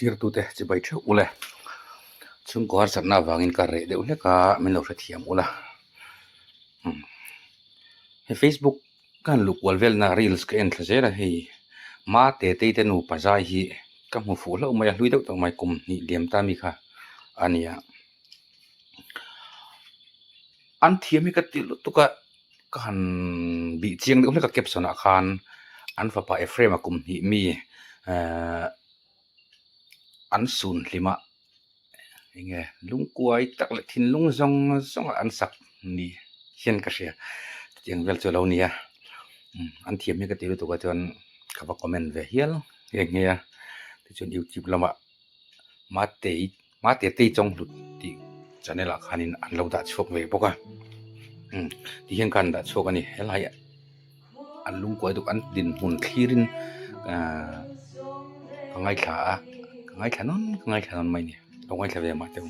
Thlirtute chibai theuh ule. Chhungkaw harsatna avangin ka reh deuh hlek a, min lo hrethiam ula. Umm hei Facebook ka han luh kual velna reels ka en thla zel a hei Mate tei te nupa zai hi ka hmu fuh hlauh mai a hlui deuh tawh mai kum hnih liam ta mi kha a nia. An thiam hi ka ti lutuk a ka han bih chiang deuh hlek a caption ah khan an fapa Ephraim a kum hnih mi ehh an sun hlim a eng nge lungkuai tak leh thinlung zawng zawng a an sak ni hian ka hria chutiang vel chu a lo ni a an thiam hi ka ti lutuk a chuan ka va comment ve hial nghe nghe a tichuan youtube lamah Matei Mate tei chawng hlut tih channel ah khanin an lo dah chhuak ve bawk a umm ti hian khan an dah chhuak a ni helai an lungkuai deuh an dinhmun thlirin ahh ka ngaithla a ka ngaithla nawn ka ngaithla nawn mai a ni lo ngaithla ve mah teh u.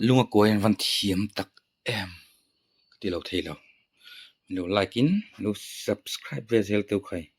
Lunga kuai an van thiam tak em ka ti lo thei lo. Lo like in lo subscribe ve zel teu khai.